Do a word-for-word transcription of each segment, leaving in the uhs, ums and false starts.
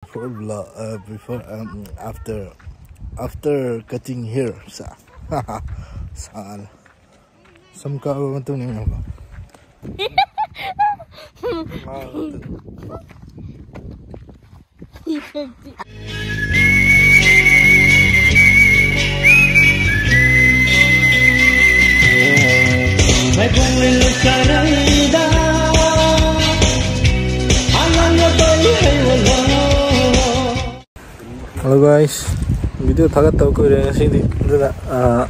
Before vlog, uh, before, um, after, after cutting hair, sa, ꯁꯥꯜ, ꯁꯝ ꯀꯛꯑꯕ ꯃꯇꯨꯡꯗ ꯌꯦꯡꯉꯣ꯫ Hello guys, video ꯊꯥꯒꯠꯇꯕ ꯀꯨꯏꯔꯦ ꯉꯁꯤꯗꯤ, ꯑꯗꯨꯅ, ꯑꯥ,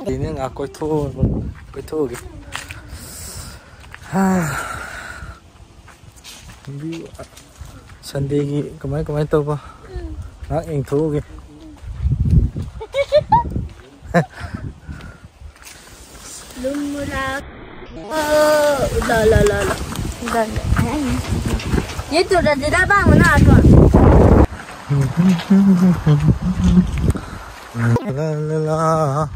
ꯑꯩꯅ ꯉꯥꯏꯍꯥꯛ ꯀꯣꯏꯊꯣꯛꯑꯒ, ꯀꯣꯏꯊꯣꯛꯑꯒꯦ꯫ ꯍꯥ꯫ View, Sundayꯒꯤ ꯀꯃꯥꯏ ꯀꯃꯥꯏ ꯇꯧꯕ ꯉꯥꯏꯍꯥꯛ ꯌꯦꯡꯊꯣꯛꯎꯒꯦ꯫ ꯂꯨꯝꯃꯨꯔꯥ꯫ ꯑꯣ, ꯂꯥ, ꯂꯥ, ꯂꯥ, ꯂꯥ꯫ ꯂꯥ, ꯂꯥ꯫ ꯌꯦ ꯇꯨꯔꯗꯤ ꯗꯥ ꯕꯥ ꯃꯅꯥ ꯑꯇꯣ꯫ ꯂꯥ, ꯂꯥ, ꯂꯥ꯫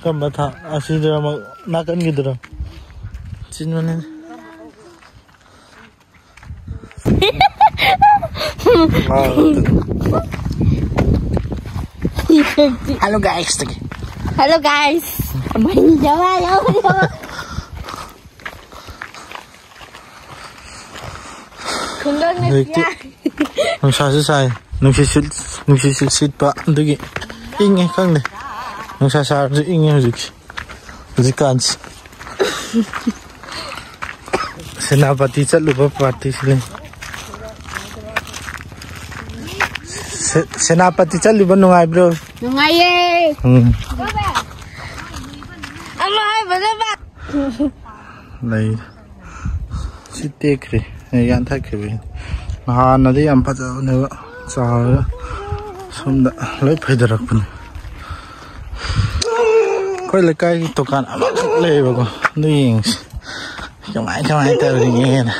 ꯀꯔꯝꯕ ꯊꯥ? ꯑꯁꯤꯗꯔ ꯑꯃ ꯅꯥꯀꯟꯒꯤꯗꯨꯔꯣ? ꯆꯤꯟꯕꯅꯦ꯫ Hello guys, ꯇꯒꯤ꯫ Hello guys. ꯈꯨꯡꯒꯪ ꯍꯧꯖꯤꯛꯇꯤ ꯅꯨꯡꯁꯥꯁꯨ ꯁꯥꯏ, ꯅꯨꯡꯁꯤꯠ ꯁꯤꯠ-, ꯅꯨꯡꯁꯤꯠꯁꯨ ꯁꯤꯠꯄ, ꯑꯗꯨꯒꯤ ꯏꯪꯉꯦ, ꯈꯪꯗꯦ꯫ ꯅꯨꯡꯁꯥ ꯁꯥꯔꯁꯨ ꯏꯪꯉꯦ ꯍꯧꯖꯤꯛꯁꯦ, ꯍꯧꯖꯤꯛꯀꯥꯟꯁꯦ꯫ ꯁꯦꯅꯥꯄꯇꯤ ꯆꯠꯂꯨꯕ ꯄꯥꯔꯇꯤꯁꯤ ꯂꯩ꯫ ꯁꯦ-, ꯁꯦꯅꯥꯄꯇꯤ ꯆꯠꯂꯨꯕ ꯅꯨꯡꯉꯥꯏꯕ꯭ꯔꯣ? ꯅꯨꯡꯉꯥꯏꯌꯦ꯫ ꯎꯝ꯫ ꯑꯃ ꯍꯥꯏꯕꯗ ꯕꯥ-, ꯂꯩ꯫ ꯁꯤ ꯇꯦꯛꯈ꯭ꯔꯦ, ꯌꯥꯟꯊꯠꯈꯤꯕꯒꯤꯅꯤ꯫ ꯍꯥꯟꯅꯗꯤ ꯌꯥꯝ ꯐꯖꯕꯅꯦꯕ, ꯆꯥꯎꯔꯒ ꯁꯣꯝꯗ ꯂꯣꯏ ꯐꯩꯗꯔꯛꯄꯅꯦ꯫ ꯑꯩꯈꯣꯏ ꯂꯩꯀꯥꯏꯒꯤ ꯗꯨꯀꯥꯟ ꯑꯃꯈꯛ ꯂꯩꯌꯦꯕꯀꯣ, ꯑꯗꯨ ꯌꯦꯡꯁꯤ ꯀꯃꯥꯏ ꯀꯃꯥꯏ ꯇꯧꯔꯤꯒꯦꯅ꯫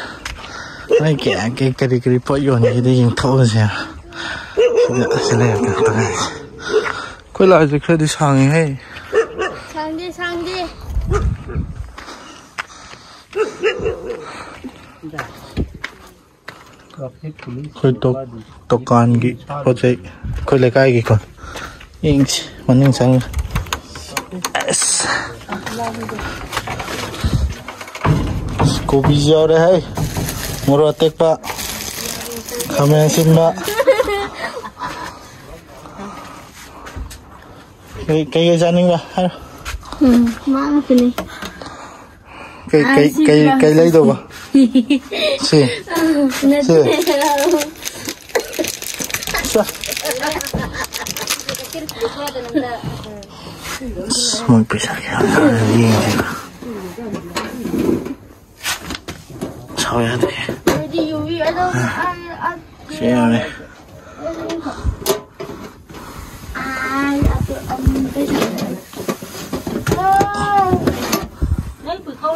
ꯃꯣꯏ ꯀꯌꯥ ꯀꯩ ꯀꯔꯤ ꯀꯔꯤ ꯄꯣꯠ ꯌꯣꯟꯒꯦꯗ ꯌꯦꯡꯊꯣꯛꯎꯁꯦ꯫ ꯁꯤꯗ, ꯁꯤ ꯂꯩꯔꯦ, ꯀꯩꯅꯣ ꯇꯧꯔꯦ꯫ ꯑꯩꯈꯣꯏ ꯂꯥꯛꯑꯁꯦ ꯈꯔꯗꯤ ꯁꯥꯡꯉꯤꯍꯦ꯫ ꯁꯥꯡꯗꯦ, ꯁꯥꯡꯗꯦ꯫ ꯑꯩꯈꯣꯏ ꯇꯣ-, ꯗꯨꯀꯥꯟꯒꯤ ꯄꯣꯠ ꯆꯩ ꯑꯩꯈꯣꯏ ꯂꯩꯀꯥꯏꯒꯤꯀꯣ꯫ ꯌꯦꯡꯁꯤ ꯃꯅꯨꯡ ꯆꯪꯉ꯫ ꯑꯁ꯫ ꯑꯁ, ꯀꯣꯕꯤꯁꯨ ꯌꯥꯎꯔꯦ ꯍꯥꯏ꯫ ꯃꯣꯔꯣꯛ ꯑꯇꯦꯛꯄ, ꯈꯥꯃꯦꯟ ꯑꯁꯤꯟꯕ꯫ ꯀꯩ, ꯀꯩ, ꯀꯩ ꯆꯥꯅꯤꯡꯕ ꯍꯥꯏꯔꯣ꯫ ꯎꯝ, ꯃꯥ ꯉꯥꯛꯇꯅꯤ꯫ ꯀꯩ, ꯀꯩ, ꯑꯥ, ꯁꯤ ꯀꯩ, ꯄꯨꯔꯥ ꯀꯩ ꯂꯩꯗꯧꯕ? ꯁꯤ꯫ ꯅꯠꯇꯦ꯫ ꯁꯤ꯫ ꯁꯦ꯫ ꯑꯁ, ꯃꯣꯏ ꯄꯩꯁꯥ ꯀꯌꯥ ꯌꯦꯡꯁꯤꯔ꯫ ꯁꯥꯎ ꯌꯥꯗꯦ꯫ ꯑꯗꯨꯗꯤ ꯌꯨꯕꯤ ꯑꯗꯨꯝ ꯑ-, ꯑ-, ꯁꯤ ꯌꯥꯔꯦ꯫ ꯑꯥꯏ, ꯑꯗꯨ ꯑꯃꯨꯛ ꯄꯩꯁꯥ꯫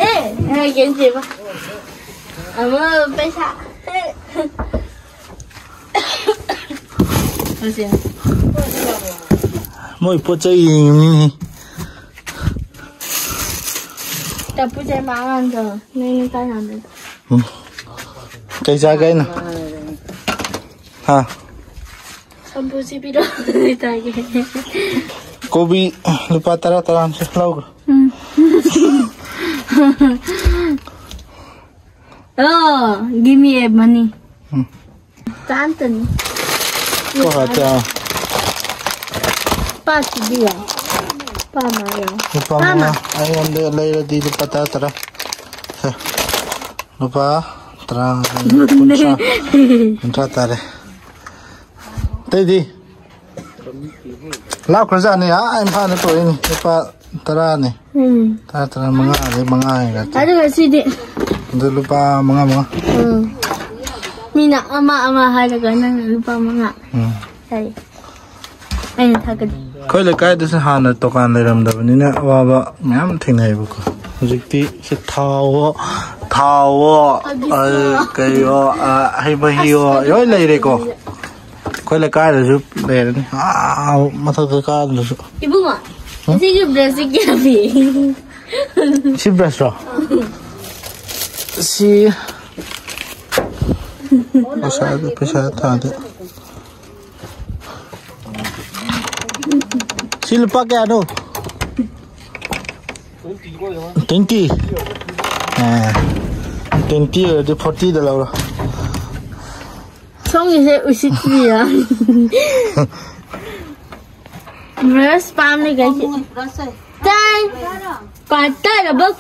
ꯑꯦ, ꯑꯦ, ꯌꯦꯟꯁꯦꯕ꯫ ꯑꯃ ꯄꯩꯁꯥ꯫ ꯍꯧꯖꯤꯛ꯫ ꯃꯣꯏ ꯄꯣꯠ ꯆꯩ ꯌꯦꯡꯉꯤꯅꯤ꯫ ꯇꯄꯨꯁꯦ ꯃꯥꯡꯍꯟꯗ꯭ꯔꯣ? ꯅꯣꯏ ꯅꯨꯄꯥ ꯌꯥꯝꯕꯗꯣ꯫ ꯎꯝ꯫ ꯀꯩ ꯆꯥꯒꯦ ꯍꯥꯏꯅꯣ? ꯍꯥ? ꯁꯝꯕꯨꯁꯤ ꯄꯤꯔꯛꯑꯣ꯫ ꯆꯥꯒꯦ꯫ ꯀꯣꯕꯤ ꯂꯨꯄꯥ ꯇꯔꯥ ꯇꯔꯥ ꯑꯃꯁꯦ ꯂꯧꯈ꯭ꯔꯣ꯫ ꯎꯝ꯫ Oh, give me a money. ꯎꯝ꯫ ꯆꯥꯝꯇꯅꯤ꯫ ꯀꯣ ꯍꯥ ꯆꯥ꯫ ꯄꯥ ꯁꯤꯗꯤ ꯌꯥꯏ꯫ ꯄꯥ ꯃꯥ ꯌꯥꯏ꯫ ꯂꯨꯄꯥ ꯄꯥ ꯃꯥ꯫ ꯃꯉꯥ꯫ ꯑꯩꯉꯣꯟꯗ ꯂꯩꯔꯗꯤ ꯂꯨꯄꯥ ꯇꯔꯥ ꯇꯔꯥ꯫ ꯁꯦ꯫ ꯂꯨꯄꯥ ꯇꯔꯥ, ꯀꯨꯟꯊ꯭ꯔꯥ, ꯀꯨꯟꯊ꯭ꯔꯥ ꯇꯥꯔꯦ꯫ ꯑꯇꯩꯗꯤ? ꯂꯥꯞꯈ꯭ꯔꯖꯥꯠꯅꯤ, ꯑꯥ ꯏꯝꯐꯥꯜꯗ ꯄꯨꯔꯛꯏꯅꯤ꯫ ꯂꯨꯄꯥ ꯇꯔꯥꯅꯤ꯫ ꯎꯝ꯫ ꯇꯔꯥ, ꯇꯔꯥ, ꯃꯉꯥ, ꯑꯗꯩ ꯃꯉꯥ ꯍꯦꯟꯒꯠꯇꯦ꯫ ꯑꯗꯨꯒ ꯁꯤꯗꯤ? ꯑꯗꯨ ꯂꯨꯄꯥ ꯃꯉꯥ, ꯃꯉꯥ꯫ ꯎꯝ꯫ ꯃꯤꯅ ꯑꯃ, ꯑꯃ ꯍꯥꯏꯔꯒ ꯅꯪꯅ ꯂꯨꯄꯥ ꯃꯉꯥ꯫ ꯎꯝ꯫ ꯍꯥꯏ꯫ ꯑꯩꯅ ꯊꯥꯒꯠꯂꯤ꯫ ꯑꯩꯈꯣꯏ ꯂꯩꯀꯥꯏꯗꯁꯨ ꯍꯥꯟꯅ ꯗꯨꯀꯥꯟ ꯂꯩꯔꯝꯗꯕꯅꯤꯅ ꯑꯋꯥꯕ ꯃꯌꯥꯝ ꯊꯦꯡꯅꯩꯌꯦꯕꯀꯣ꯫ ꯍꯧꯖꯤꯛꯇꯤ ꯁꯤ ꯊꯥꯎꯋꯣ, ꯊꯥꯎꯋꯣ, ꯑ, ꯀꯩꯋꯣ, ꯑ, ꯍꯩ ꯃꯍꯤꯋꯣ, ꯂꯣꯏ ꯂꯩꯔꯦꯀꯣ꯫ ꯑꯩꯈꯣꯏ ꯂꯩꯀꯥꯏꯗꯁꯨ ꯂꯩꯔꯅꯤ꯫ ꯑꯥ, ꯃꯊꯛꯇ ꯀꯥꯗ꯭ꯔꯁꯨ꯫ ꯏꯕꯨꯡꯉꯣ, ꯍꯨꯝ? ꯁꯤꯒꯤ ꯕ꯭ꯔꯁꯁꯤ ꯀꯌꯥ ꯄꯤ? ꯁꯤ ꯕ꯭ꯔꯁꯔꯣ? ꯁꯤ ꯄꯩꯁꯥꯗꯨ ꯄꯩꯁꯥ ꯊꯥꯗꯦ꯫ ꯁꯤ ꯂꯨꯄꯥ ꯀꯌꯥꯅꯣ? ꯇ꯭ꯋꯦꯟꯇꯤ꯫ ꯑꯦ, ꯇ꯭ꯋꯦꯟꯇꯤ ꯑꯣꯏꯔꯗꯤ ꯐꯣꯔꯇꯤꯗ ꯂꯧꯔꯣ꯫ ꯁꯣꯝꯒꯤꯁꯦ ꯎꯁꯤꯠꯇ꯭ꯔꯤꯌꯥ꯫ ꯕ꯭ꯔꯁ ꯄꯥꯝꯃꯦ ꯀꯩꯁꯦ꯫ ꯇꯥꯏ꯫ ꯄꯥꯇꯔꯕꯛ꯫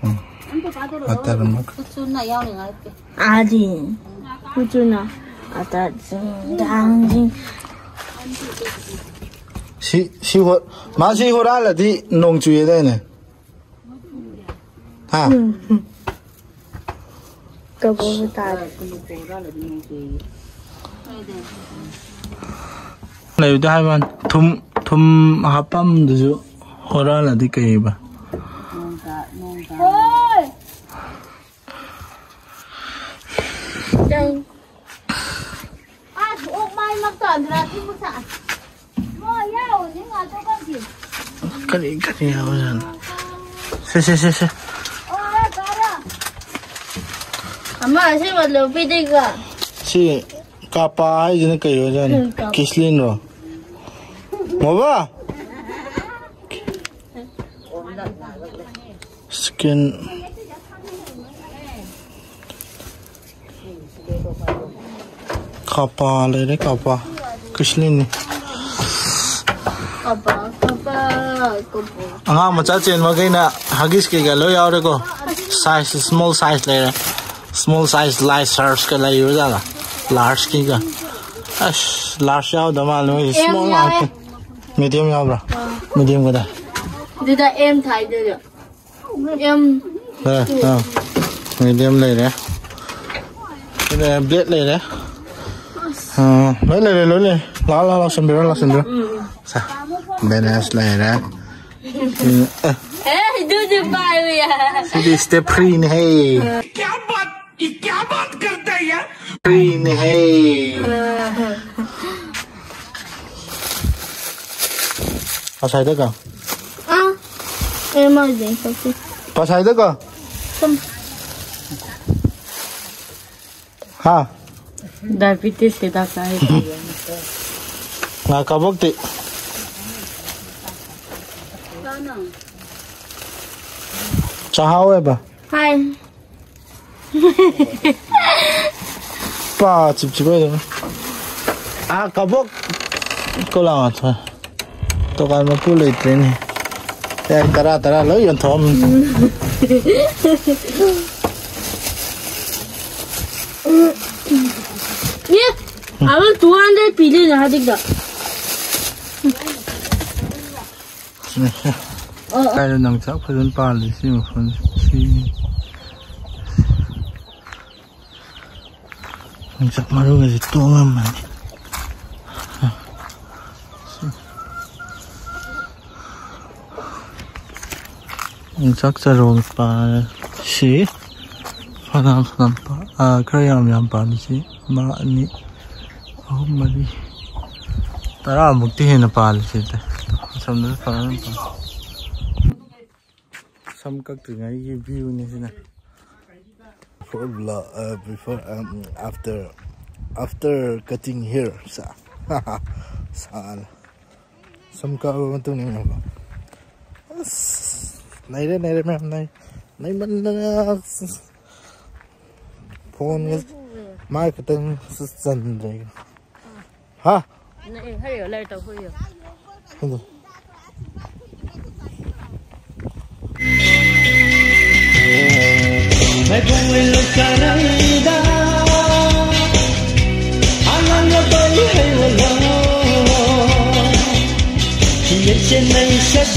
ꯎꯝ꯫ ꯄꯥꯇꯔꯕꯛ꯫ ꯈꯨꯠꯁꯨꯅ ꯌꯥꯎꯅꯤꯡꯉꯥꯏ꯫ ꯑꯥꯗꯤ꯫ ꯈꯨꯠꯁꯨꯅ꯫ ꯑꯇꯥ ꯖꯤꯡ ꯗꯥꯡ ꯖꯤꯡ꯫ ꯁꯤ, ꯁꯤ ꯍꯣ-, ꯃꯥ ꯁꯤ ꯍꯨꯔꯥꯜꯂꯗꯤ ꯅꯣꯡ ꯆꯨꯏꯌꯦꯗꯥꯏꯅꯦ? ꯍꯥ? ꯎꯝ꯫ ꯀꯕꯣꯛ ꯇꯥꯔꯦ꯫ ꯂꯩꯕꯗ ꯍꯥꯏꯕ ꯋꯥꯅꯤ꯫ ꯊꯨꯝ, ꯊꯨꯝ ꯍꯥꯞꯄꯝꯗꯨꯁꯨ ꯍꯨꯔꯥꯜꯂꯗꯤ ꯀꯩꯕ? ꯍꯣꯏ꯫ ꯆꯪ꯫ ꯑꯁ, ꯑꯣꯛ ꯃꯥꯏꯃꯛꯇ ꯑꯟꯗ꯭ꯔꯥ ꯊꯤꯃꯨꯛ ꯁꯥ-, ꯃꯣꯏ ꯌꯥꯎꯔꯤꯁꯤ ꯉꯥꯛꯇ ꯀꯟꯁꯤ꯫ ꯀꯔꯤ, ꯀꯔꯤ ꯌꯥꯎꯔꯖꯥꯠꯅꯣ? ꯁꯦ, ꯁꯦ, ꯁꯦ, ꯁꯦ꯫ ꯑꯣ, ꯌꯥ, ꯀꯥꯔꯣ꯫ ꯑꯃ ꯑꯁꯤ ꯃꯇꯂꯣ ꯄꯤꯗꯣꯏꯒ꯫ ꯁꯤ ꯀꯥꯄꯥ ꯍꯥꯏꯁꯤꯅ ꯀꯩ ꯑꯣꯏꯖꯥꯠꯅꯣ? ꯎꯝ, ꯀꯥꯄꯥ꯫ ꯀꯤꯁꯂꯤꯟꯔꯣ? ꯃꯣꯕꯥ? ꯁ꯭ꯀꯤꯟ꯫ ꯀꯥꯄꯥ ꯂꯩꯔꯦ, ꯀꯥꯄꯥ꯫ ꯀ꯭ꯔꯤꯁꯂꯤꯟꯅꯤ꯫ ꯀꯥꯄꯥ, ꯀꯥꯄꯥ, ꯀꯥꯄꯥ꯫ ꯑꯉꯥꯡ ꯃꯆꯥ ꯆꯦꯟꯕꯈꯩꯅ ꯍꯒꯤꯁ ꯀꯩꯀꯥ ꯂꯣꯏ ꯌꯥꯎꯔꯦꯀꯣ꯫ ꯁꯥꯏꯖ, ꯁ꯭ꯃꯣꯜ ꯁꯥꯏꯖ ꯂꯩꯔꯦ꯫ ꯁ꯭ꯃꯣꯜ ꯁꯥꯏꯖ ꯂꯥꯏ ꯁꯥꯔꯁꯀ ꯂꯩꯕꯖꯥꯠꯂ? ꯂꯥꯔꯖꯀꯤꯒ꯫ ꯑꯁ, ꯂꯥꯔꯖ ꯌꯥꯎꯗ ꯃꯥꯜꯂꯦ, ꯃꯣꯏꯁꯦ ꯑꯦꯝ ꯁ꯭ꯃꯣꯜ ꯌꯥꯎꯋꯦ꯫ ꯉꯥꯛꯇ꯫ ꯃꯤꯗꯤꯌꯝ ꯌꯥꯎꯕ꯭ꯔꯥ? ꯑꯥ꯫ ꯃꯤꯗꯤꯌꯝꯒꯗ꯫ ꯑꯗꯨꯗ ꯑꯦꯝ ꯊꯥꯏꯗꯨꯗ꯫ ꯑꯦꯝ꯫ ꯑꯥ, ꯑꯥ꯫ ꯃꯤꯗꯤꯌꯝ ꯂꯩꯔꯦ꯫ ꯁꯤꯗ ꯕ꯭ꯂꯦꯗ ꯂꯩꯔꯦ꯫ ꯑꯥ, ꯂꯣꯏ ꯂꯩꯔꯦ, ꯂꯣꯏ ꯂꯩꯔꯦ꯫ ꯂꯥꯛꯑꯣ, ꯂꯥꯛꯑꯣ, ꯂꯥꯛꯑꯣ, ꯁꯤꯟꯕꯤꯔꯣ, ꯂꯥꯛꯑꯣ, ꯁꯤꯟꯕꯤꯔꯣ꯫ ꯎꯝ, ꯎꯝ꯫ ꯁꯦ, ꯕꯦꯅꯦꯁ ꯂꯩꯔꯦ꯫ ꯎꯝ, ꯑꯦ꯫ ꯑꯦ, ꯑꯗꯨꯗꯤ ꯄꯥꯏꯕ ꯌꯥꯏ꯫ ꯁꯤꯗꯤ ꯁ꯭ꯇꯦꯞ ꯐ꯭ꯔꯤꯅꯦꯍꯦ꯫ ꯀꯌꯥ ꯕꯥꯠ, ꯌꯦ ꯀꯌꯥ ꯕꯥꯠ ꯀꯔꯇꯥ ꯍꯦ ꯌꯥꯔ? ꯐ꯭ꯔꯤꯅꯦꯍꯦ꯫ ꯑꯁꯥꯏꯗ ꯀ? ꯑꯥ꯫ ꯑꯦ, ꯃꯥꯏꯗꯤ ꯐꯠꯇꯦ꯫ ꯄꯁꯥꯏꯗ ꯀ? ꯁꯨꯝ꯫ ꯍꯥ? ꯗꯥꯏꯕꯤꯇꯤꯁ ꯍꯤꯗꯥꯛ ꯆꯥꯏ꯫ ꯉꯥ ꯀꯕꯣꯛꯇꯤ? ꯆꯥꯍꯥꯎꯋꯦꯕ? ꯍꯥꯏ꯫ ꯄꯥ ꯆꯤꯞ ꯆꯤꯞ ꯑꯣꯏꯗꯅ꯫ ꯑꯥ, ꯀꯕꯣꯛ ꯀꯣꯂꯥ ꯉꯥꯊꯣꯏ꯫ ꯗꯨꯀꯥꯟ ꯃꯄꯨ ꯂꯩꯇ꯭ꯔꯦꯅꯦ꯫ ꯌꯥꯏ, ꯇꯔꯥ, ꯇꯔꯥ ꯂꯣꯏ ꯌꯣꯟꯊꯣꯛꯑꯝꯃꯤ꯫ ꯑꯦ, ꯑꯃ two hundred ꯄꯤꯗꯣꯏꯅꯦ ꯍꯧꯖꯤꯛꯇ꯫ ꯑꯣ, ꯑꯣ꯫ ꯀꯥꯏꯗ ꯅꯪ ꯆꯥꯛ ꯐꯖꯅ ꯄꯥꯜꯂꯤ ꯁꯤ ꯃꯐꯝꯁꯦ꯫ ꯁꯤ ꯌꯣꯡꯆꯥꯛ ꯃꯔꯨꯒꯁꯦ ꯇꯣꯡꯉꯝꯃꯅꯤ꯫ ꯌꯣꯡꯆꯥꯛ ꯆꯔꯣꯡ ꯄꯥꯜꯂꯤ꯫ ꯐꯅꯌꯥꯝ ꯐꯅꯌꯥꯝ ꯄꯥ-, ꯑꯥ, ꯈꯔ ꯌꯥꯝ ꯌꯥꯝ ꯄꯥꯜꯂꯤꯁꯤ ꯑꯃ, ꯑꯅꯤ, ꯑꯍꯨꯝ, ꯃꯔꯤ, ꯇꯔꯥꯃꯨꯛꯇꯤ ꯍꯦꯟꯅ ꯄꯥꯜꯂꯤ ꯁꯤꯗ꯫ ꯑꯁꯣꯝꯗꯁꯨ ꯐꯖꯅ ꯄꯥꯜꯂꯤ꯫ ꯁꯝ ꯀꯛꯇ꯭ꯔꯤꯉꯩꯒꯤ ꯚ꯭ꯌꯨꯅꯤ ꯁꯤꯅ꯫ Before vlog, uh, before, um, after, after cutting hair. ꯁꯥ-, ꯁꯥꯅ꯫ ꯁꯝ ꯀꯛꯑꯕ ꯃꯇꯨꯡꯗ ꯌꯦꯡꯉꯣ꯫ ꯑꯁ, ꯅꯩꯔꯦ, ꯅꯩꯔꯦ ꯃꯌꯥꯝ, ꯅꯩ-, ꯅꯩꯃꯟꯗꯅ꯫ ꯑꯁ, ꯐꯣꯟꯒ ꯃꯥꯏ ꯈꯛꯇꯪ ꯆꯟꯗ꯭ꯔꯦ꯫ ꯍꯥ? ꯅꯛꯑꯦ, ꯈꯔ ꯌꯦꯡꯉꯣ, ꯂꯥꯏꯔꯤꯛ ꯇꯧ, ꯈꯔ ꯌꯦꯡꯉꯣ꯫ ꯑꯗꯨ꯫ ꯃꯥꯏꯕꯣꯡ ꯂꯩꯀꯥꯏꯗ ꯑꯉꯥꯡ ꯑꯄꯥꯏ ꯍꯩ ꯋꯥꯂꯥ꯫ ꯌꯦꯡꯁꯤꯟꯅꯩ ꯁꯛ